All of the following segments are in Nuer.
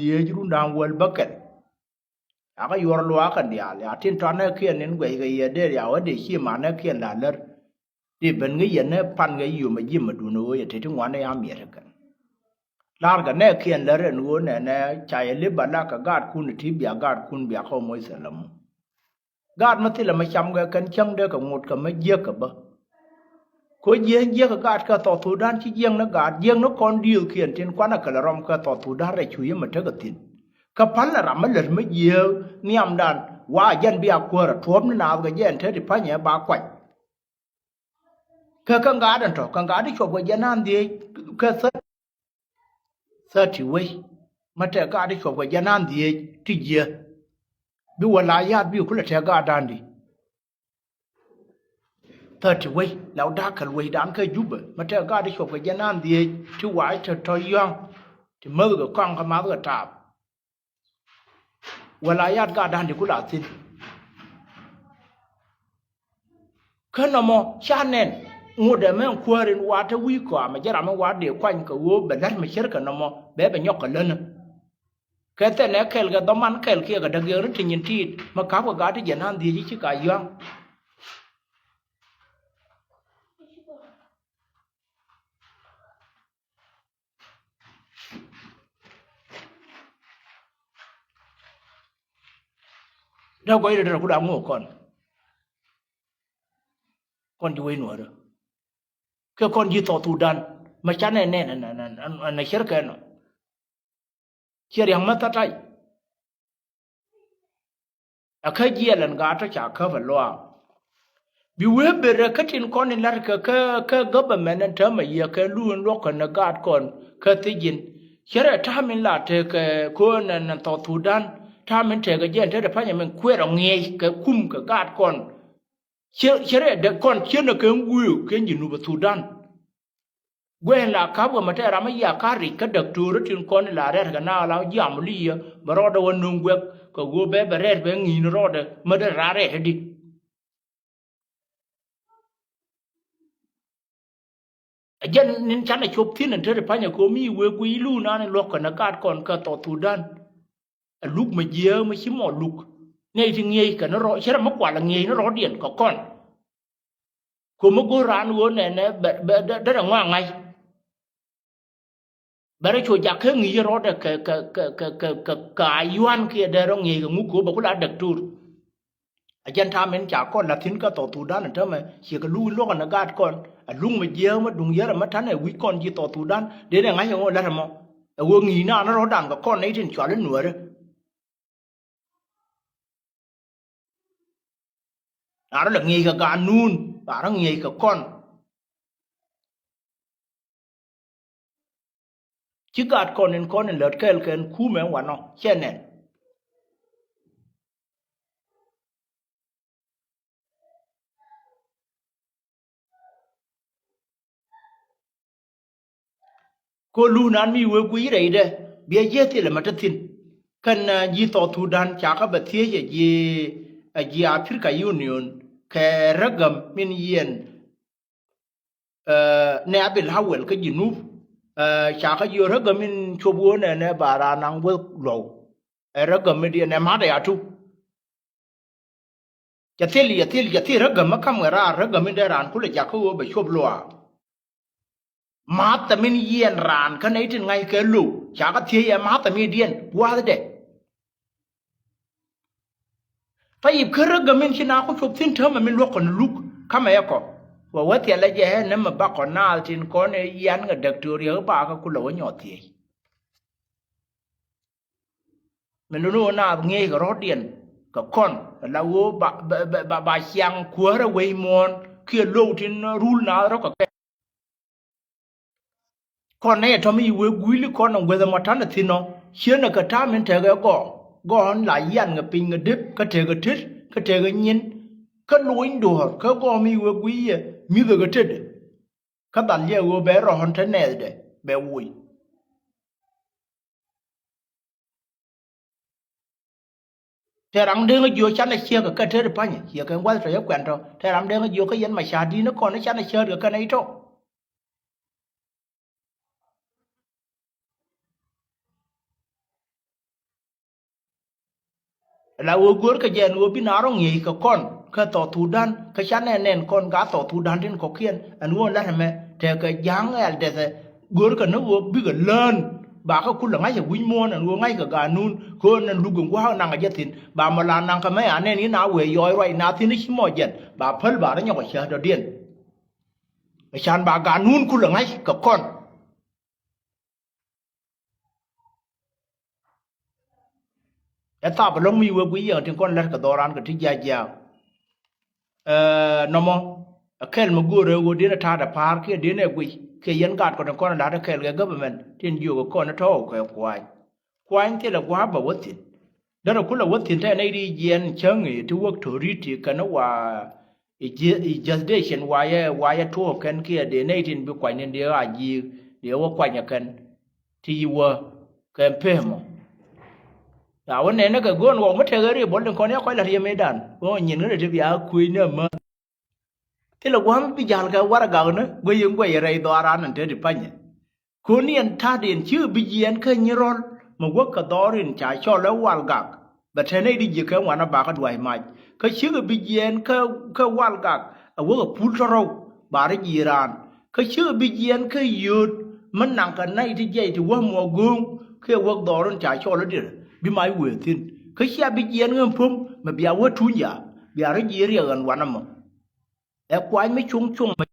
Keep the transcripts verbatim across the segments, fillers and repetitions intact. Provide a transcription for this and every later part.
dhieec rundan wäl bäkɛl. Yakä yuɔr luaak kɛn diaal, ya tin tɔt nɛ kiɛn in guɛc kɛ yɛ dee ya wä dee ci man nɛ kiɛn la lär. Ti ben ŋi̱ yɛn nɛ pan kɛ yom a ji̱ ma dun ɣöö yɛ te ti ŋuan nɛ ya miɛt kɛn. Lar kɛ nɛ kiɛn lär ɛn ɣöö nɛnɛ ca yɛ lip a lak kɛ gaatkun ti bia gaatkun bia kɛ moc thɛl ɛmɔ. Gaat mi thilɛ mi cam kɛ kɛn cäŋ dee kɛ ŋot kɛ mi jiäk kɛ bä. Ko jiäk jiäk kɛ gaat kɛ South Sudan ci jiäk ni gaat jiäk ni kɔn diëëthkiɛn tin kuanɛ kɛlɛ rɔm kɛ South Sudan rɛc cu yɛ mi tekɛ thi̱n. Kä pal ɛ ram mi lät mi jiääk nhiamdan wa jɛn bia kuäärä tuɔ̱ɔ̱p ni naath kɛ jɛn te ti pa̱nyɛ ba kuany. Kä kä ŋa̱a̱t ɛn tɔ̱ kä ŋa̱a̱t i̱ cuɔp kɛ jɛn an dhieec kä thäti wec. Ma tɛk ŋa̱a̱t i̱ cuɔp kɛ jɛn an dhieec ti jiɛ. Bi wä la ya̱a̱t bi kulɛ tɛk ŋa̱a̱t dan di. Thäti wec la wä da̱k kɛl wecdan kä Jubɛ ma tɛk ŋa̱a̱t i̱ cuɔp kɛ jɛn an dhieec ti wac tɔ̱ tɔ̱ yɔ̱a̱ŋ. Ti mäth kɛ kɔaŋ kä math kɛ taap. Wala yat gat da̱ŋ di ku la thi̱n. Kä nɔmɔ ca nɛn ŋut ɛmɛ ɛn kuäär in wa te wi̱i̱ kɔam ɛ jɛ ram in wa dee kuany kɛ ɣöö bɛ la̱t mi cär kɛ nɔmɔ bɛ bɛ nyɔk kɛ länä. Kɛ thɛnɛ kɛl kɛ dhɔman kɛl kiɛ kɛ däk yɛn ri ti nyin tiit mi ka̱p kɛ gat ti jɛ na̱n dhiec i̱ ci ka yua̱ŋ. Dee gɔc rɛl rɛl ku la ŋo̱o̱k kɔn. Kɔn ji̱ wec nuɔ̱ɔ̱rä kɛ kɔn ji̱ South Sudan. Mɛ canɛ nɛn ɛn ɛn ɛn ɛn cärkɛ nɔ. Ciɛ ria̱ŋ mɛ tha̱ta̱y. Ɛ kä jiɛl ɛn gaat tɔ ca käp ɛ luaak. Bi wee ber ɛ kä tin kɔn in la̱t kɛ kä kä government ɛn täämɛ yiëë kɛ luun luɔk kɛn ɛ gaat kɔn kä thiec in. Cärɛ ta̱a̱m in la tekɛ köön ɛn ɛn South Sudan ta̱a̱m in tekɛ jɛ ɛn te ti pa̱nyɛ min kuɛɛr ɔ ŋiɛc kɛ kum kɛ gaat kɔn. Cɛ cɛ rɛɛdɛ kɔn cɛ nɛ kɛ ŋui̱i̱ kɛ Jinub Thudan. Guɛn la ka̱p kɛ mɛ tɛ ram mi ya ka ric kä däktöör tin kɔn la rɛɛt kɛ na la jiam li yɛ bɛ rɔɔdɛ wä nöŋ guɛk kɛ ɣöö bɛ bɛ rɛɛt bɛ ŋi̱i̱n rɔɔdɛ mɛ dee raa rɛɛt di. Ɛ jɛn nin canɛ cop thi̱n ɛn te ti pa̱nyɛ kɛ ɣöö mi wee guiy luun an in luɔ̱k kɛn ɛ gaat kɔn kä South Sudan. Ɛ luk mi jiääk mi ci mɔ luk. Nɛy ti ŋi̱eec kɛ ni rɔ cɛ rɛ mi kual ɛ ŋi̱eec ni rɔɔdiɛn kɛ kɔn. Ko̱mi go̱o̱r raan ɣöö nɛnɛ bɛ bɛ dee dee ŋɔak ŋa̱c. Bɛ rɔ cu jak kä ŋi̱i̱c rɔɔdɛ kɛ kɛ kɛ kɛ kɛ kɛ a yuan kiɛ dee rɔ ŋi̱eec kɛ ŋuk kɛ ɣöö bɛ ku la däktöör. A jɛn ta̱a̱ min ca kɔn la̱th thi̱n kä South Sudan ɛ täämɛ ciɛ kɛ luk in luɔ̱k ɛn ɛ gaat kɔn ɛ luk mi jiääk mi duŋ yärɛ mi ta̱nɛ wi̱c kɔn ji̱ South Sudan dee nɛ ŋa̱c ɛŋɔ la̱t ɛmɔ. Ɛ ɣöö ŋi̱i̱c naan rɔ̱dan kɛ kɔn nɛy tin cɔal i̱ nuäärä. Naan rɔ lɛ ŋi̱eec kɛ gaat nuun naan rɔ ŋi̱eec kɛ kɔn. Ci gat kɔn in kɔn in lät kɛɛl kɛn kumɛ wanɔ cɛ nɛn. Ko luun an mi wee guiy rɛydɛ biɛ jiɛ thilɛ mɛ te thi̱n. Kɛn ji̱ South Sudan ca kä bɛ thiec ɛ ji̱ ɛ ji̱ Africa Union kɛ rägäm min yiɛn. Nɛ Abil Hawel kä Jinub ca kä jiök rägäm in cop ɣöö nɛnɛ ba raan naŋ weth luɔw. Ɛ rägäm in diɛn ɛ ma̱t ɛ atu. Cɛ thil cɛ thil cɛ thil rägäm ɛ ka̱m kɛ raar rägäm in dee raan kulɛ jakä ɣöö bɛ cop luaak. Ma̱th ɛ min yiɛn raan kä nɛy tin ŋa̱ckɛ lo̱w ca kä thiec ɛ ma̱th ɛ min diɛn gua̱a̱thdɛ. Tayib kä rägäm in ci na ku cop thi̱n täämɛ min luɔ̱k kɔn luk ka̱mɛ yɛ kɔ. Wä wä thiɛl ɛ jɛ ɛ nɛmɛ bakɔ naath tin kɔn ɛ yian kɛ däktöör yɛ kä bakä kulɛ wä nyɔɔth thiec. Min luni wä naath ŋi̱eec kɛ rɔ̱diɛn kɛ kɔn la wä ba ba ba ba ciaŋ kuäärä wec muɔ̱ɔ̱n kiɛ lo̱w tin rul naath rɔ̱ kɛ kɛ. Kɔn nɛ yɛ tɔ̱ mi yi wee gui̱li kɔn nɛ gueth ɛmɔ ta̱nɛ thi̱n ɔ cieen ɛ kɛ ta̱a̱ min tekɛ gɔɔ gɔɔ in la yian ŋɛ piny ŋɛ dep kä tekɛ tet kä tekɛ nyin kä luny duɔ̱ɔ̱r kä gɔɔ mi yi wee gui̱i̱ yɛ mi̱thɛ kɛ tetdɛ. Kä dhal jɛ ɣöö bɛ rɔ̱ɔ̱n te nɛɛthdɛ bɛ woc. Tɛ ram deŋ jiök canɛ ciek kɛ tet pa̱nyɛ ciek kɛ gua̱th tɔ yɛ kuɛn tɔ tɛ ram deŋ jiök kä yɛn ma ca̱a̱t di̱n kɔn canɛ cäät kɛ kɛn itɔ. La ɣöö görkɛ jɛ ɛn ɣöö bi na rɔ ŋi̱eec kɛ kɔn kä South Sudan, kä ca nɛn nɛn kɔn ka South Sudan tin kɔ̱kiɛn, ɛn ɣöö la̱t ɛmɛ tekɛ ja̱a̱ŋ ɛl dɛthɛ. Görkɛ ni ɣöö bikɛ lään, ba kä kulɛ ŋa̱c ɛ wi̱c muɔ̱ɔ̱n ɛn ɣöö ŋa̱ckɛ ganun, kɛ ɣöö nɛn luk in gua̱a̱k naŋ ɛ jɛ thi̱n, ba mɔ la naŋ kɛ mɛ a nɛn in a wëë yɔɔc ruac na thi̱n i̱ ci mɔ jɛn, ba päl ba rɔ nyɔk ɛ cäätdɔ̱diɛn. Ɛ can ba ganun kulɛ ŋa̱c kɛ kɔn. Ɛ thap ɛlɔ̱ŋ mi wee guic yɛn tin kɔn la̱t kɛ dhɔran kɛ ti jiac jiaaŋ. Ɛ, nɔmɔ, ɛ kɛl mi go̱o̱rɛ ɣöö diɛn ɛ ta̱a̱dɛ pa̱a̱r kiɛ diɛn ɛ guic kiɛ yɛn gaat kɔn tin kɔn ɛ la̱t ɛ kɛl kɛ government tin jiök ɛ kɔn ɛ tɔ̱ kɛ kuany. Kuany thilɛ gua̱a̱p bɛ wä thi̱n. Derɛ kulɛ wä thi̱n tɛ nɛy di jiɛɛn cäŋ i̱ ti wäk to̱riti kɛn wa i̱ ji̱-, i̱ jurisdiction wa yɛ, wa yɛ tuɔɔk kɛn kiɛ dee nɛy tin bi kuany ni dee a ji̱ dee wä kuany ɛ kɛn. Ti yi wä kɛ pehmɔ. Ya wä nɛnɛ kɛ go̱o̱n ɣɔw mi tekɛ ri bol tin kɔn ya kɔc la riɛm idan. Ɣɔw nyin ŋä ti bia kui̱ ni amäth. Thilɛ gua̱a̱m bi ja̱l kɛ waragak ni guey in guey rɛy dhɔaran in te ti panyɛ. Koni ɛn ta̱a̱diɛn cikɛ bi jiɛɛn kä nyi rɔl mi wäk kɛ dhɔr in ca cɔl ɛ wal gak. Bɛ te nɛy di ji̱ kɛ ŋuan a bakä dua̱c mac. Kä cikɛ bi jiɛɛn kä, kä wal gak ɛ wäk ɛ pul tɔ̱rɔw ba rɔ ji̱ raan. Kä cikɛ bi jiɛɛn kä yio̱o̱t mi naŋ kɛ nɛy ti jiɛc ti wäm mɔ go̱o̱ŋ kiɛ wäk dhɔr in ca cɔl ɛ dier bi mac wëë thi̱n. Kä cia bi jiɛɛn ɣän pom mi bia wä tuny ya bia rɔ ji̱ riɛk ɣän wanɛ mɔ. Ɛ kuany mi cuŋ cuŋ mi.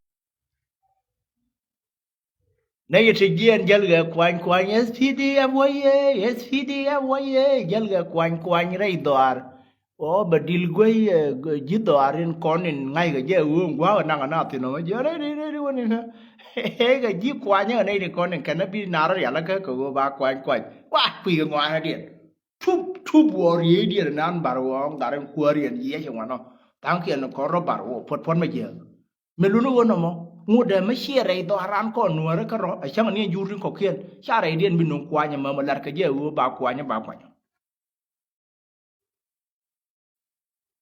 Nɛ yɛ te jiɛɛn jäl ɣɛ kuany kuany, S P D F wä yee, S P D F wä yee, jäl ɣɛ kuany kuany rɛy dhɔaar. Ɔ bɛ dil guey, ɛ, ji̱ dhɔaar in kɔn in ŋa̱ckɛ jɛ ɣöö gua̱a̱k ɛ naŋ ɛ na thin ɔmɔ jiɛ rɛy rɛy rɛy wä ni kä. Kɛ ji̱ kuany ɛ nɛy tin kɔn in kɛn ɛ bi nar rial ɛ kä kɛ ɣöö ba kuany kuany. Wa kui̱ kɛ ŋɔaanɛ diɛn. Tup, tup wɔ rieydiɛn nan bar wɔ ŋa̱r in kuäär yɛn yiɛc in wanɔ. Tha̱a̱ŋkiɛn kɔn rɔ bar wɔ puɔt puɔt mɛ jiääk. Mi luni ɣöö nɔmɔ ŋut dee mi ciɛ rɛy dhɔaran kɔn nuäärä kärɔ a cäŋ ni jur tin kɔ̱kiɛn ca rɛydiɛn bi nuŋ kuany ɛmɛ mɔ lar kɛ jɛ ɣöö ba kuany ba kuany.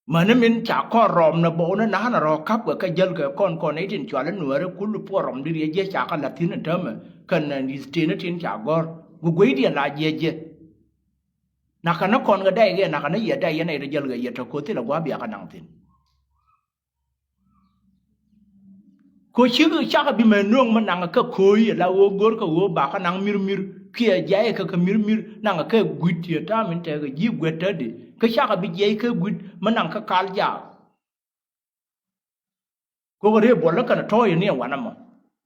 Mäni min ca kɔn rɔm ni bɔw ni na̱a̱n a rɔ ka̱p kɛ kɛ jäl kɛ kɔn kɔn ni tin cual in nuäärä kul puɔr rɔm di riɛ jiɛ ca kɛ la̱th thi̱n in täämɛ kɛn ni state ni tin ca gɔ̱r guic guic diɛn la jiɛ jiɛ. Nakä ni kɔn kɛ dɛy kɛ nakä ni yɛ dɛy yɛn ɛ rɔ jäl kɛ yɛ tɔ koth thilɛ gua̱a̱p bia kɛ naŋ thi̱n. Ko cik cakɛ bi mɛ nööŋ mi naŋ kä ko̱o̱c la ɣöö gör kä ɣöö bakä naŋ mi̱r mi̱r kiɛ jiayɛ kä kä mi̱r mi̱r naŋ kä gui̱t yɛ ta̱a̱ min tekɛ ji̱ guɛt tätdi kä cakɛ bi jiɛc kä gui̱t mi naŋ kä kal jaak. Kokɛ rëë buɔl lä kɛn tɔ̱ɔ̱c ni ɛ wanɛ mɔ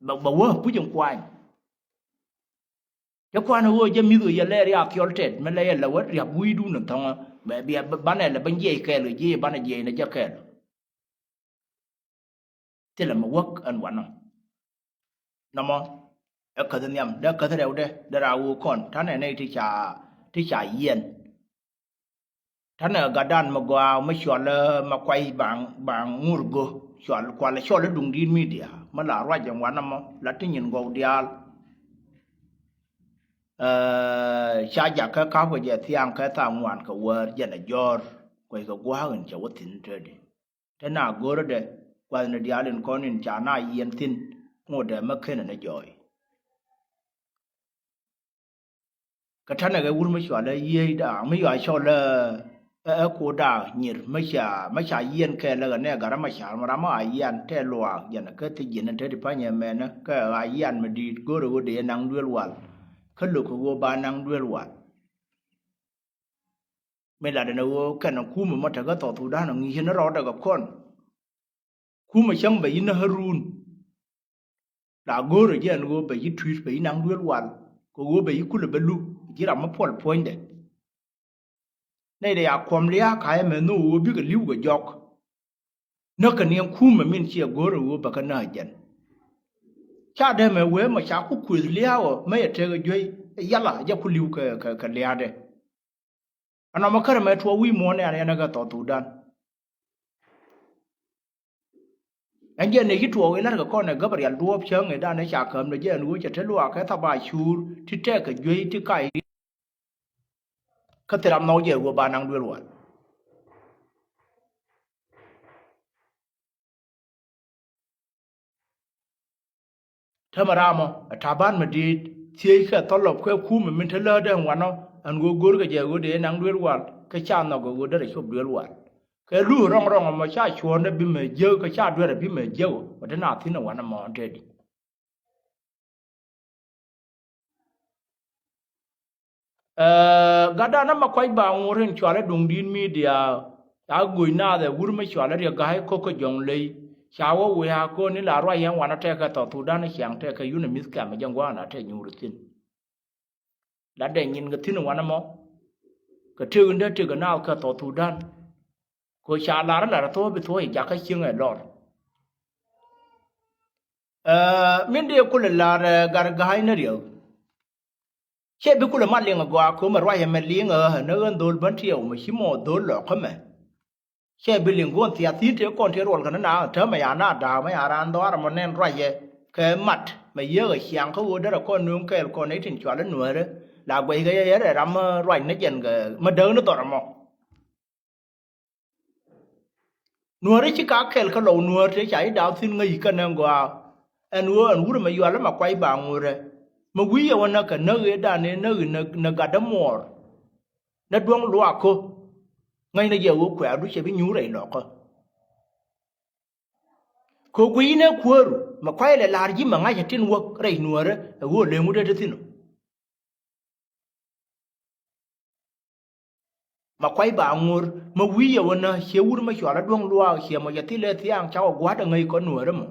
bɛ, bɛ wä puc in kuany. Cä kuan ɣöö jɛ mi̱th ɣöö yɛ lɛ riaak thiɔl tɛt mi lɛ yɛ lɛ wä ria̱p wi̱i̱dun in thɔ̱ŋä bɛ bia banɛ lɛ ben jiɛc kɛɛl kɛ jiɛc banɛ jiɛc nɛ jɛ kɛɛl. Thilɛ mi wäk ɛn wanɔ. Nɔmɔ ɛ käth nhiam dee käth rɛwdɛ dee raa ɣöö kɔn ta̱nɛ nɛy ti ca, ti ca yiɛn. Ta̱nɛ gatdan mi gɔaa mi cuɔl ma kuay baŋ, baŋ ŋur go̱ cuɔl kualɛ cuɔl i̱ duŋdi̱i̱t midia mi la ruac ɛn wanɔ mɔ la ti nyin gɔw diaal. Ca jakä ka̱pkɛ jɛ thiaŋ kɛ thaŋ ŋuan kɛ wäär jɛn ɛ jɔ̱ɔ̱r kueckɛ gua̱a̱k in cɛ wä thi̱n tetdi. Te na go̱rädɛ kuathni diaal in kɔn in ca na yiɛn thi̱n ŋotdɛ mä kenɛ ni jɔɔy. Kä ta̱nɛ kɛ wur mi cɔal ɛ yiëëcda mi yɔa cɔl ɛ, ɛ, ɛ koda nyir mi ca, mi ca yiɛn kɛɛl ɛ kɛ nɛ gat ram a ca ram a yian tɛ luaak jɛn kä thi ji̱n te ti pa̱nyɛ mɛnä kɛ a yian mi di̱i̱t go̱rɛ ɣöö dee naŋ duel wal. Kä lo̱k kɛ ɣöö ba naŋ duel wal. Mi latdɛ ni ɣöö kɛn ɛ kumɛ mɔ tekä South Sudan ɛ ŋi̱i̱cä ni rɔɔdɛ kɛ kɔn. Kumɛ cäŋ bɛ yi Naharun. La go̱o̱rɛ jɛ ɛn ɣöö bɛ yi tui̱t bɛ yi naŋ duel wal kɛ ɣöö bɛ yi kulɛ bɛ luk ji̱ ram mi puɔl puɔ̱nydɛ. Nɛy dee ya kuɔm lia̱a̱ ka̱a̱c ɛmɛ nhök ɣöö bikɛ li̱w kɛ jɔk. Näk kɛ ni ɛn kumɛ min ciɛ go̱o̱rɛ ɣöö bɛ kɛ näk jɛn. Ca dee mɛ wee mɛ ca ku kueth lia̱a̱ ɔ mɛ yɛ tekɛ juey yala jɛ ku li̱w kɛ, kɛ, kɛ lia̱a̱dɛ. Anɔmɔ kärɛ mɛ tuɔɔk wi̱i̱ muɔ̱ɔ̱n ɛn ɛn ɛ kɛ South Sudan. Ɛn jɛ nɛ ci tuɔɔk ilat kɛ kɔn ɛ Gabriel duɔɔp cäŋ idan ɛ ca käm ni jɛ ɛn ɣöö cɛ te luaak kɛ thap a cuur ti tɛk kɛ juey ti kac. Kä thil ram nhɔk jɛ ɣöö ba naŋ duel wal. Tämɛ ramɔ ɛ ta̱ban mi di̱i̱t thiec kɛ thɔlɔp kɛ kumɛ min te lätdɛ ɛn wanɔ ɛn ɣöö go̱rkɛ jɛ ɣöö dee naŋ duel wal. kä ca nhɔk ɛ ɣöö derɛ cop duel wal. Kɛ luth rɔ̱ŋ rɔ̱ŋ ɛmɔ ca cuɔ̱ɔ̱ŋdɛ bi mɛ jiäk kä ca duerɛ bi mɛ jiäk ɔ, mɛ te na thi̱n ɛ wanɛ mɔ ɛn te di. Gatdan ɛmɛ kuac ba ŋuur in cualɛ duŋdi̱t midia. Ca go̱c naath ɛ wur mi cualɛ Riɛk Ga̱a̱c ko̱k kä Jɔŋley. Ca wä wiaa ko̱n in la ruac yɛn wanɛ tɛkɛ South Sudan ciaŋ tɛkɛ yun ɛ mi̱th kɛm ɛ jɛ ŋuan a tɛ nyuur thi̱n. La dee nyin kɛ thi̱n wanɛ mɔ kɛ tëk in dee tëk ɛ naath kɛ South Sudan. Kɛ ca lar lar thuɔ̱ɔ̱p bi thuɔ̱ɔ̱c jakä cieŋ ɛ lɔr. Min dee kulɛ lar gat Ga̱a̱c ni Riɛk. Cɛ bi kulɛ mat liŋ ɛ gɔaa kömɛ ruac ɛmɛ liŋ ɛ ɣän dhol bän tiɛw mɛ ci mɔ dhol lɔk kä mɛ. Cɛ bi liŋ guɔ̱n thiath thi̱n tëë kɔn tëë ruɔl kɛn na täämɛ ya na da̱a̱k mɛ ya raan dhɔaar ɛmɔ nɛn ruacɛ kɛ mat mɛ yiëëk ɛ ciaŋ kä ɣöö derɛ kɔn nööŋ kɛɛl kɔn nɛy tin cual i̱ Nuäärä. La guɛckɛ yɛ yɛn rɛɛ ram ruac ni jɛn kɛ mɛ däk ni dhɔr ɛmɔ. Nuäärä ci ka kɛl kä lɔw Nuäär tëë ca i̱ da̱a̱k thi̱n ŋäc kɛn ɛn gɔaa. Ɛn ɣöö ɛn wur ɛmɛ yual ɛmɛ kuac ba ŋuurɛ mɛ wi̱i̱ ɛ wä näk kɛ näk ëëdan ëë näk i̱ nɛ gat dämuɔɔr. Nɛ duɔ̱ŋ luaakä ŋäcnɛ jɛ ɣöö kuɛ̈ɛ̈du cɛ bi nyuur rɛy lɔkä. Kɛ gui̱cnɛ kuääru mɛ kua̱c lɛ la̱r ji̱ mɛ ŋa̱cä tin wäk rɛy Nuäärä ɛ ɣöö leŋ wut ɛ te thi̱n ɔ. Ma kuac ba ŋo̱r ma wi̱i̱ yɛ wä nä ciɛ wur ma cual a duɔ̱ŋ luaak ciɛ mɔ cɛ thilɛ thiaŋ cakɔ gua̱a̱t a ŋäc kɔn Nuäärä mɔ.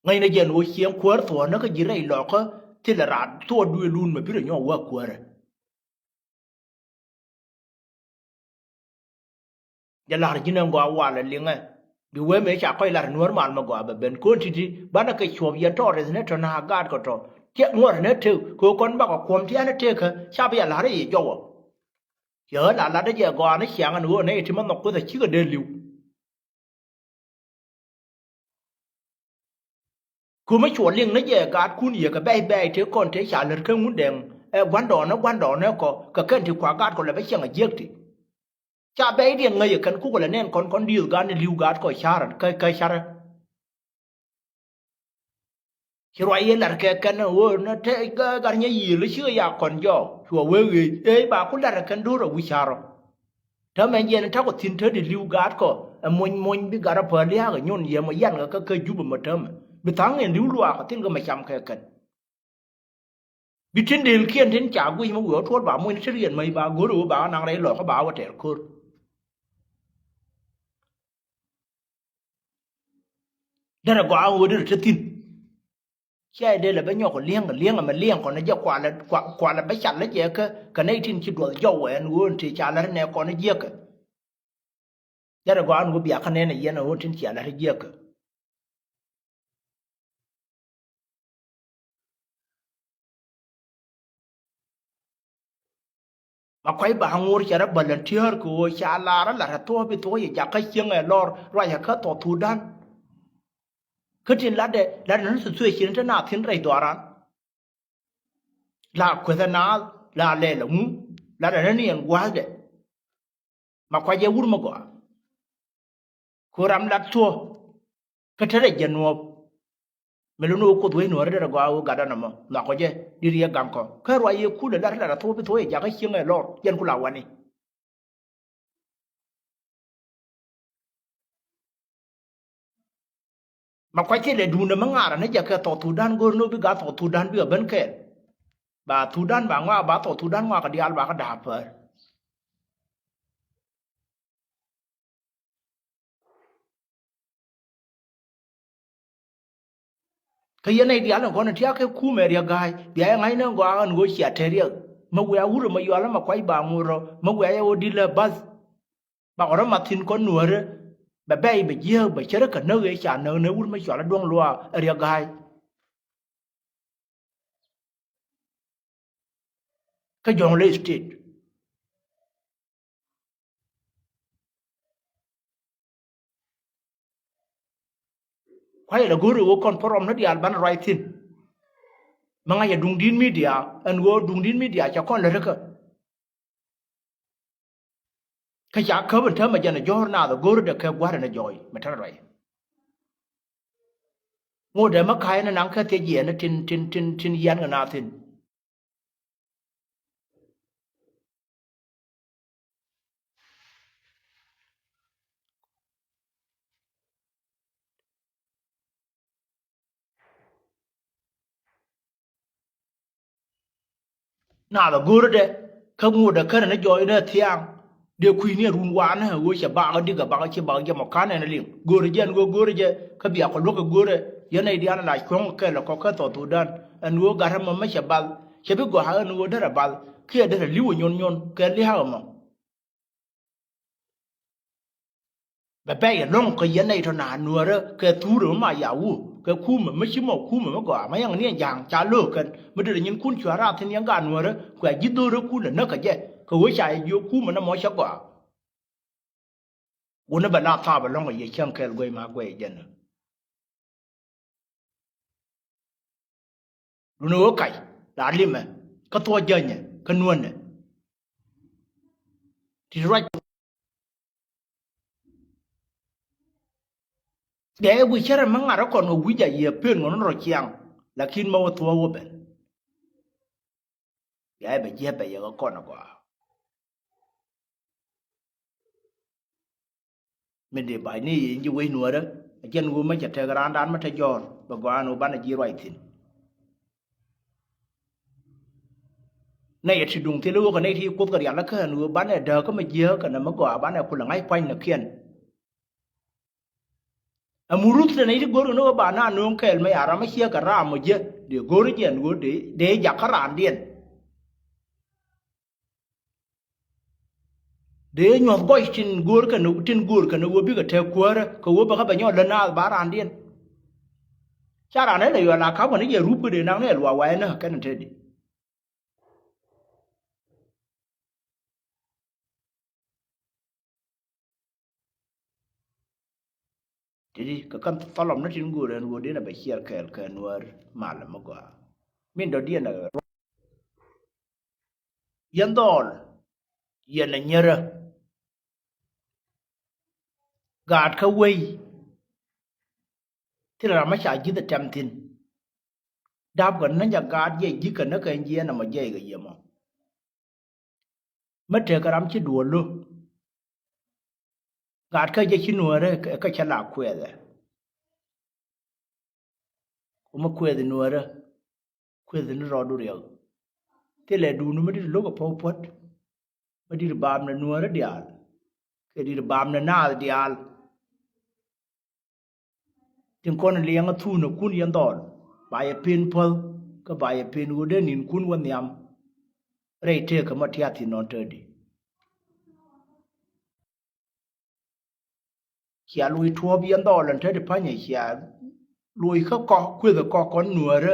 Ŋäcnɛ jɛn ɣöö ciɛ kuäär thuɔ̱ɔ̱nä kä ji̱ rɛy lɔkä thilɛ raat thuɔɔdu ilun mɛ pi̱rɛ nyɔk wä kuäärä. Jɛ la̱r ji̱n ɛn gɔaa walɛ liŋɛ. Bi wee mëë ca kɔc la̱r Nuäär mal mi gɔaa bɛ ben ko̱n ti̱ti̱ banɛ kɛ cuɔp yɛn tɔɔr rɛth ni tɔ̱ na gaat kɛ tɔ̱. Tiɛ ŋuɔ̱t ni tëk kɛ ɣöö kɔn bakɔ kuɔm tiɛɛn tëëkä ca bi yɛ la̱r i̱ jɔwä. Yɛ ɣän la latdä jɛ gɔaa ni ciaŋ ɛn ɣöö nɛy ti mi nhɔk Kuoth a cikɛ dee li̱w. Kumɛ cuɔ liŋ ni jɛ gaatkun yɛ kɛ bɛ̈c bɛ̈c tëë kɔn tëë ca lät kä Ŋundɛŋ ɛ gua̱ndɔɔŋni gua̱ndɔɔŋni kɔ kɛ kɛn ti kua gaatkɔ lɛ bä ciɛŋ a jiäk ti. Ca bɛ̈cdiɛn ŋäc ɛ kɛn kukɛ lɛ nɛn kɔn kɔn diëëth gaat ni li̱w gaatkɔ ca̱rä kä kä ca̱rä. Ci ruac yɛ lat kɛ kɛn ɣöö ni te gat nyɛ yiëël cikɛ ya kɔn jɔɔk cuɔ wee ɣeec ëë ba ku lat ɛ kɛn do̱r ɛ wi̱c ca̱rä. Täämɛ jiɛn takɔ thi̱n te di li̱w gaatkɔ ɛ mony mony bi gat a päl lia̱a̱k ɛ nyon yɛ mɔ yan kɛ kä kä Jubɛ mɔ täämɛ bi tha̱a̱ŋ in li̱w luaak ɛ thi̱n kɛ mɛ cam kɛ kɛn. Bi tin dëëlkiɛn tin ca guic mɛ wi̱i̱ ɣä tuɔ̱l ba mony ti riɛn mäc ba go̱r ɛ ɣöö ba ɣä naŋ rɛy lɔkä ba ɣä wä tɛɛr ko̱r. Derɛ gɔaa ɣöö derɛ te thi̱n. Cia dee lɛ bä nyɔk li̱eŋ li̱eŋ ɛmɛ li̱eŋ kɔn jɛ kualɛ kualɛ bä cal lä jɛ kä kɛ nɛy tin ci duɔth jɔw ɛn ɣöö ti ca lät nɛ kɔn jiäkä. Derɛ gɔaa ɛn ɣöö bia kä nɛn ɛ yɛn ɛ ɣöö tin cia lät jiäkä. Ma kuac ba ŋo̱r cɛ rɔ volunteer kɛ ɣöö ca lar a lat a thuɔ̱ɔ̱p bi thuɔ̱ɔ̱c yɛ jakä cieŋ ɛ lɔr ruacɛ kä South Sudan. Kä tin latdɛ latdɛ ni situation te na thi̱n rɛy dhɔaran. La kueth ɛ naath la lɛl ɛŋu latdɛ ni ni ɛn gua̱a̱thdɛ. Ma kuac ɛ wur mi gɔaa. Ku ram lat thuɔ̱k kä te rɛc jɛ nuɔ̱ɔ̱p. Mi luni wä Kuoth wec Nuäärä derɛ gɔaa wä gatdä nɔmɔ nhɔakɔ jɛ di̱t yɛ gaŋkɔ kä ruac yɛ kulɛ lat lat a thuɔ̱k bi thuɔ̱k yɛ jakä cieŋ ɛ lɔr yɛn ku la wani. Ma kuac thilɛ duundɛ mi ŋaarä ni jɛ kɛ South Sudan go̱r ni wä bi gat South Sudan bikɛ ben kɛɛl. Ba Sudan ba ŋɔak ba South Sudan ŋɔak kɛ diaal ba kä da̱a̱p päär. Kä yɛn nɛy diaal ni kɔn tia̱a̱ kɛ kumɛ Riɛk Ga̱a̱c bia yɛ ŋa̱cnɛ gɔaa ɛn ɣöö cia te Riɛk. Mä wiaa wurɛ mä yualä mä kuac ba ŋut rɔ mä wiaa yɛ ɣöö di̱t lä bath. Bakɔ rɔ math thi̱n kɔn Nuäärä bɛ bɛ̈c bɛ jiääk bɛ cärä kɛ näk ëë ca näk ni wur mä cual a duɔ̱ŋ luaak ɛ Riɛk Ga̱a̱c. Kä Jɔŋlei State. Kuayɛ lɛ go̱o̱r ɛ ɣöö kɔn program ni diaal banɛ ruac thi̱n. Mi ŋa̱c ɛ duŋdi̱t midia ɛn ɣöö duŋdi̱t midia cɛ kɔn lät kä. Kä ca käp ɛn täämɛ jɛn ɛ jɔ̱ɔ̱r naath ɛ go̱o̱r dɛ kɛ gua̱r ɛn ɛ jɔɔc mɛ tɛn ruac. Ŋot dee mä ka̱a̱c ni naŋ kä thiec yɛn tin tin tin tin yɛn kɛ naath thi̱n. Naath ɛ go̱o̱rädɛ kä ŋotdɛ känɛ ni jɔɔcdɛ thia̱a̱ŋ. Dee kui̱ni ɛ run wanɛ ɛ ɣöö cɛ bakä di̱k ɛ bakä ci bakä jɛ mɔ ka̱n ɛn ɛ liŋ. Go̱o̱rɛ jɛ ɛn ɣöö go̱o̱rɛ jɛ kä bia kɔ luäk ɛ go̱o̱rɛ yɛn nɛy diaal la cuɔ̱ŋ kɛl ɛ kɔk kä South Sudan. Ɛn ɣöö gat ɛmɔ mi cɛ bath cɛ bi gɔaa ɛn ɣöö derɛ bath kiɛ derɛ li̱w ɛ nyon nyon kɛ lia̱a̱k ɛmɔ. Bɛ pɛy ɛlɔ̱ŋ kɛ yɛn nɛy tɔ̱ naath Nuäärä kɛ thurɛ mi ma ya̱ wur kɛ kumɛ mi ci mɔ kumɛ mi gɔaa ma yɛŋ ni ɛn ja̱a̱ŋ ca lo̱o̱k kɛn mi derɛ nyinkun cua̱ rath thi̱n yɛn gaat Nuäärä kuɛ ji̱ dho̱rä kulɛ näk kɛ jɛ kɛ ɣöö ca yɛ jiök kumɛ nɔmɔ cä gɔaa. Wunä bɛ la thaap ɛlɔ̱ŋ ɛ yɛ cäŋ kɛɛl guɛy ma guɛy jɛn ɛ. Duundɛ ɣöö kac la limɛ kä thuɔ̱k jänyɛ kä nuäänɛ. Ti ruac gɛɛ wi̱c cärɛ mi ŋa̱t rɔ kɔn ɣöö wi̱c a yiëë pen ŋɔn rɔ ciaŋ. Lakin ma wä thuɔ̱k wä ben gɛɛ bɛ jiɛp bɛ yɛ kä kɔn agɔaa. Mi dee ba̱c ni yic ji̱ wec Nuäärä a jɛn ɣöö mi cɛ tek raandan mi te jɔ̱ɔ̱r bɛ gɔaa ɛn ɣöö banɛ ji̱ ruac thi̱n. Nɛy ɛ ti duŋ thil i̱ ɣöö kɛ nɛy ti kuoth kɛ rial ikä ɛn ɣöö banɛ dääk kä mi jiääk kɛnɛ mi gɔaa banɛ kulɛ ŋa̱c pua̱ny nɛ kiɛn. Ɛ muruth te nɛy ti go̱r kɛ ni ɣöö ba na nööŋ kɛɛl mi ya ram mi ciek kɛ raam ɔ jiä dee go̱r jiɛn ɣöö dee dee jak kä raandiɛn. Dee nyuɔ̱th gɔc tin go̱o̱r kɛn tin go̱o̱r kɛn ɣöö bikɛ tɛk kuäärä kɛ ɣöö bɛ kä bɛ nyɔk lät naath ba raandiɛn. Ca raan ɛ lɛ yual a ka̱p kɛn i̱ jɛ rup kä dee naŋ ni ɛ luaak wa̱i̱ näk kɛn tëëdi. Tëëdi kɛ kɛn thɔlɔm ni tin go̱o̱r ɛn ɣöö dee nɛ bɛ ciɛɛr kɛɛl kɛ Nuäär mal mi gɔaa. Min dɔ̱diɛn ɛ Yɛn dhɔɔl yɛn ɛ nyärä. Gaat kä wei thilɛ ram mi ca ji̱th ɛ tɛm thi̱n. Dap kɛ näny ca gaat jɛ ji̱ kɛ näk kɛ jiɛɛn ɛmɔ jɛy kɛ yɛ mɔ. Mi tekɛ ram ci duɔl lo̱. Gaat kä jɛ ci Nuäärä kä cä la kuɛɛthɛ. Ku mi kuɛɛth Nuäärä kuɛɛth ni rɔɔdu riɛk. Thilɛ duundu mi di̱t lo̱k ɛ päw puɔ̱t. Mi di̱t baam ni Nuäärä diaal kɛ di̱t baam ni naath diaal. Tin kɔn liɛŋä thuunäkun yɛn dhɔɔl ba yɛ pen päth kä ba yɛ pen ɣöö dee ni̱nkun wä nhiam. Rɛy tëëkä mɔ tiath thi̱n nɔn tëëdi. Cia loc tuɔɔp yɛn dhɔɔl ɛn te ti pa̱nyɛ cia loc kä kɔk kueth ɛ kɔk kɔn Nuäärä.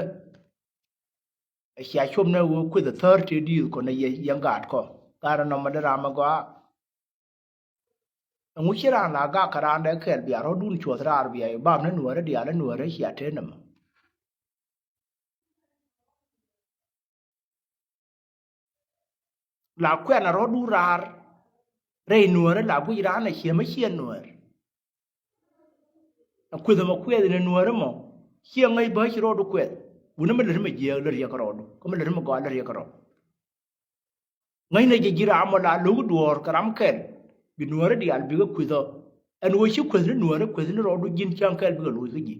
Ɛ cia cop nɛ ɣöö kueth ɛ thäär tëë di̱i̱th kɔn ɛ yɛ yɛn gaat kɔ. Gaat ɛnɔmɔ dee ram ɛ gɔaa. Ɛŋu ci raan la gak kä raan dee kɛl bia rɔ̱dun cuɔth raar bia yɛ bam ni Nuäärä diaal ɛ Nuäärä cia te nɛmɔ. La kuɛn a rɔ̱du raar rɛy Nuäärä la guic raan a ciɛ mi ciɛ Nuäär. A kueth ɛmɔ kuɛth ni Nuäärä mɔ ciɛ ŋäc bä ci rɔɔdu kuɛth. Wuni mi lät mi jiääk lät yɛ kä rɔɔdu kä mi lät mi gɔaa lät yɛ kä rɔɔdu. Ŋäcnɛ jɛ ji̱ ram mɔ la lo̱k duɔ̱ɔ̱r kɛ ram kɛl bi Nuäärä diaal bikɛ kueth ɔ. Ɛn ɣöö ci kueth ni Nuäärä kueth ni rɔɔdu ji̱n cäŋ kɛl bikɛ loc kä ji̱.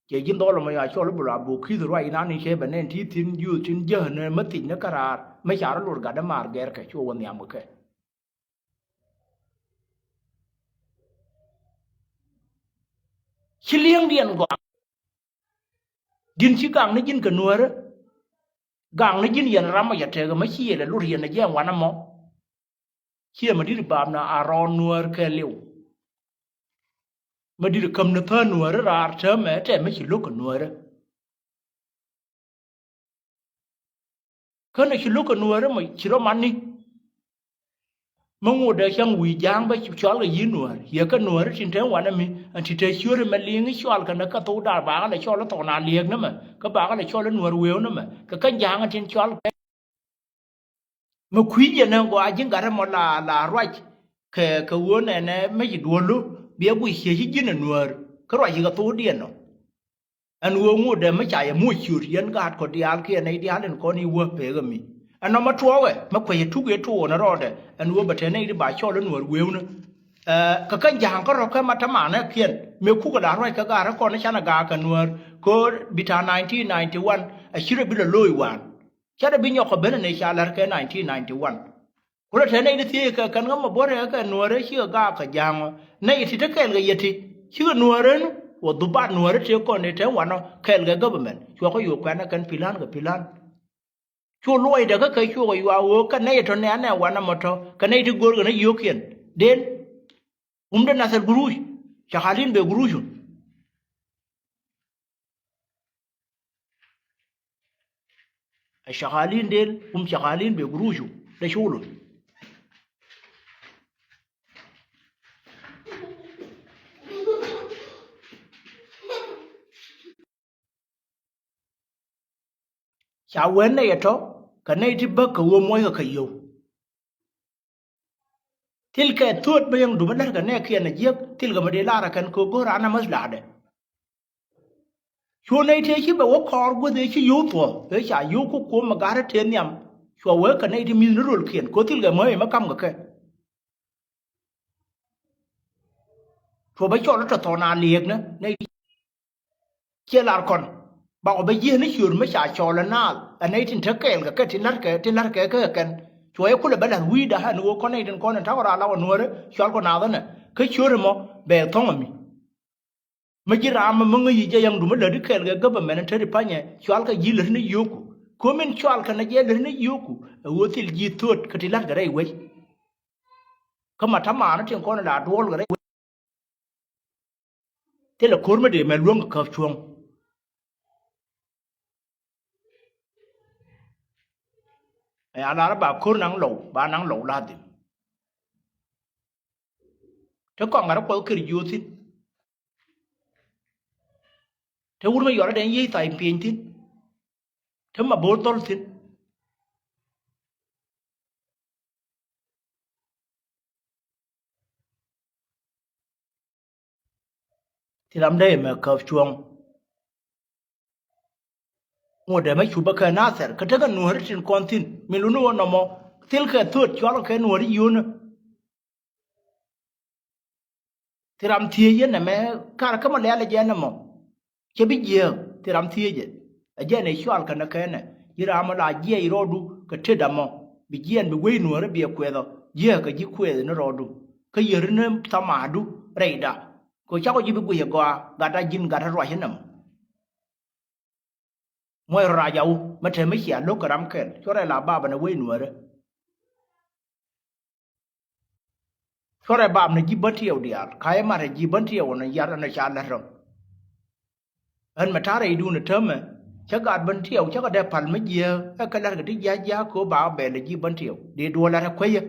Cɛ ji̱n dhɔl ɛmɔ ya cɔl i̱ bi luaak bok ki̱th ruac inan in cɛ bɛ nɛn ti thi̱n jiöth tin jäk ni mä thic ni käraar mä ca rɔ lor gat dämaar gɛr kɛ cu wä nhiam kɛ kɛ. Ci li̱eŋdiɛn gɔaa. Ji̱n ci gaŋ ni ji̱n kɛ Nuäärä. Gaŋ ni ji̱n yɛn ram mɔ yɛ tekɛ mä ci yɛ lɛ lor yɛn ɛ jɛ ɛn wanɛ mɔ. Ciɛ mi di̱t baam na a rɔɔn Nuäär kɛɛliw. Mi di̱t käm ni thäär Nuäärä raar täämɛ tɛ mi ci lo̱k kɛ Nuäärä. Kä ni ci lo̱k kɛ Nuäärä mɔ ci rɔ man ni. Mi ŋot dee cäŋ wi̱i̱ ja̱a̱ŋ bä cɔal kɛ yi̱ Nuäär yɛ kä Nuäärä tin te wanɛ mi ɛn ti te ciöt ɛmɛ li̱i̱ŋ i̱ cɔal kɛ ni kä thok da̱a̱r bakä lɛ cɔl i̱ thok na liɛɛk ni mɛ kä bakä lɛ cɔl i̱ Nuäär wëëu ni mɛ kɛ kä ja̱a̱ŋ ɛn tin cɔal kɛ. Mi kui̱ jɛ nɛ gɔaa ji̱n gat ɛmɔ la la ruac kɛ kɛ ɣöö nɛnɛ mi ci duɔ̱lu biɛ guic ciec ci ji̱n ɛ Nuäär kä ruac ci kɛ thokdiɛn nɔ. Ɛn ɣöö ŋot dee mi ca yɛ moc ciöt yɛn gaat kɔ diaal kiɛ nɛy diaal in kɔn i̱ wä pek ɛ mi. Ɛn nɔmɔ tuɔɔkɛ mi kuec ɛ tuk ëë tuɔɔk ni rɔɔdɛ ɛn ɣöö bɛ te nɛy di ba cɔl i̱ Nuäär wëëunë. Ɛ kɛ kä ja̱a̱ŋ kä rɔ̱ kä ma täämɛ nɛ kiɛn mëë kukɛ la ruac kä gaat kä kɔn i̱ canɛ gaak kɛ Nuäär. Ko̱r bi ta̱a̱ nineteen ninety-one a ci rɔ bi lɔ lo̱o̱c waan. Ca rɔ bi nyɔk kɛ ben ni ca la̱r kɛ nineteen ninety-one. Kulɛ te nɛy ti thiec kɛ kɛn kä ma buɔ̱rɛ kɛ nuɔ̱ɔ̱rɛ cikɛ gaak kɛ ja̱a̱ŋ ɔ. Nɛy ti te kɛɛl kɛ yɛ ti cikɛ nuɔ̱ɔ̱rɛ ni wä dhubat nuɔ̱ɔ̱rɛ tëë kɔn ni te wanɔ kɛɛl kɛ government. Cuɔkä yo̱o̱k kuɛnɛ kɛn pi̱la̱n kɛ pi̱la̱n. Cu luɔcdɛ kä kɛ cuɔk ɛ yuak ɣöö kä nɛy tɔ̱ nɛ̈ɛ̈n ɛ wanɛ mɔ tɔ̱ kɛ nɛy ti görkɛ ni yio̱o̱kiɛn den. Kum de nathɛl guruuc. Cakalin bɛ guruucun. Ɛ cakalin den kum cakalin bɛ guruucu de culun. Ca wen nɛy ɛ tɔ̱ kɛ nɛy ti bäk kɛ ɣöö muɔckɛ kɛ yio̱w. Thilkɛ thuɔ̱t bä yäŋ dumä lät kɛ nɛɛkiɛn ɛ jiäk thilkɛ mi dee lar ɛ kɛn kɛ go̱o̱r an ɛ mäth la̱a̱dɛ. Cu nɛy tëë ci bɛ wä kɔɔr guäth ëë ci yio̱w thuɔ̱ɔ̱ ëë ca yio̱w kä kuɔ̱m ɛ ga̱r ɛ tëë nhiam. Cua wee kɛ nɛy ti mi̱th ni rölkiɛn kɛ ɣöö thilkɛ mäc ɛmɛ ka̱m kɛ kɛ. Cuɔ bä cɔl tɔ̱ thɔn a lieknä nɛy ti ciɛ lar kɔn. Bakɔ bä jiɛn ni ciöör mi ca cɔl ɛ naath ɛ nɛy tin te kɛɛl kɛ kɛ tin la̱tkɛ tin la̱tkɛ kɛ kɛn. Cuɔ yɛ kulɛ bä la̱th wi̱i̱da ɣän ɣöö kɔn nɛy tin kɔn in ta̱kɔ raar la wä nuäärä cɔal kɔ naath ɛnɛ kä ciöör ɛmɔ bɛ thɔ̱ŋ ɛmi. Mi ji̱ raam mi ŋäc yic jɛ yäŋ dumä lätdi kɛɛl kɛ government in te ri panyɛ cɔalkɛ ji̱ lätni yio̱o̱ku. Ko̱min cɔalkɛ nɛ jɛ lätni yio̱o̱ku ɛ ɣöö thil ji̱ thöt kä ti la̱tkɛ rɛy wec. Kä ma ta̱maani tin kɔn la duɔ̱ɔ̱lkɛ rɛy wec. Thilɛ ko̱r mi dee mɛ luäŋ kɛ käp cuɔ̱ŋ. Ɛ ya lar ba ko̱r naŋ lɔw ba naŋ lɔw la̱thdhi. Te kɔŋ gat rɔ kuɔth kër jiööth thi̱n. Te wur mi yɔrä den yiey thay pieny thi̱n. Te ma bo̱o̱r dhɔl thi̱n. Thil ram dee mɛ käp cuɔ̱ŋ. Ŋot dee mɛ cupä kɛ nathɛr kä tekɛ nuääri tin kɔn thi̱n min luni ɣöö nɔmɔ thilkɛ thuɔ̱t cɔalkɛ nuääri yio̱o̱nä. Thil ram thiec yɛn nɛmɛ kar kä mɔ lɛ̈ɛ̈l jɛ nɛmɔ. Cɛ bi jiääk thil ram thiecɛ. Ɛ jɛn ɛ cual kɛnɛ kɛnɛ ji̱ ram mɔ la jiɛc rɔɔdu kɛ tetdä mɔ bi jiɛn bi wec nuäärä biɛ kuɛth ɔ jiääk kɛ ji̱ kuɛth ni rɔɔdu. Kä yäri ni thamaadu rɛyda kɛ cakɔ ji̱ bi guic ɛ gɔaa gatda ji̱n gatdä ruac inɛmɔ. Muɔc rɔ rac awu mɛ te mi cia lo̱k kɛ ram kɛl cuɔrɛ la bapɛ ni wec nuäärä. Cuɔrɛ bap ni ji̱ bän tiɛw diaal ka yɛ mat ɛ ji̱ bän tiɛw ni yar ɛn ɛ ca lät rɔ. Ɣän mɛ ta̱rɛ idun ɛ täämɛ cä gat bän tiɛw cä kɛ dee pal mi jiääk ɛ kɛ la̱t kɛ ti jia̱a̱c jia̱a̱k köö ba bɛl ɛ ji̱ bän tiɛw dee duɔl la̱t ɛ kuecä.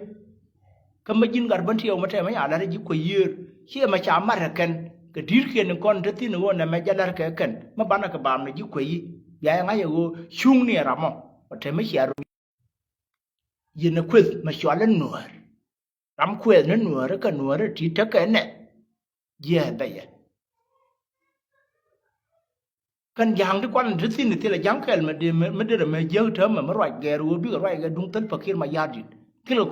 Kä mi ji̱n gat bän tiɛw mi tɛmɛ ya la̱t ɛ ji̱ kuec yiëër ciɛ mɛ ca mat ɛ kɛn kɛ di̱i̱rkiɛn in kɔn te thi̱n ɣöö nɛmɛ jɛ la̱t kɛ kɛn mi banɛ kɛ bap ni ji̱ kuec yi̱. Bia yɛ ŋa̱c ɛ ɣöö cuŋni ɛ ramɔ ɔ tɛmɛ cia röm. Yɛn ɛ kueth mɛ cual in nuäär. Ram kuɛth ni nuäärä kɛ nuäärä ti tekɛ nɛ jiɛ bɛyɛ. Kɛn ja̱a̱ŋ ti kuan ti thi̱n thilɛ ja̱a̱ŋ kɛl mi derɛ mɛ jiäk täämɛ mi ruac gɛɛr ɣöö bikɛ ruac kɛ duŋ thil pakir ma ya̱r di̱t thilɛ.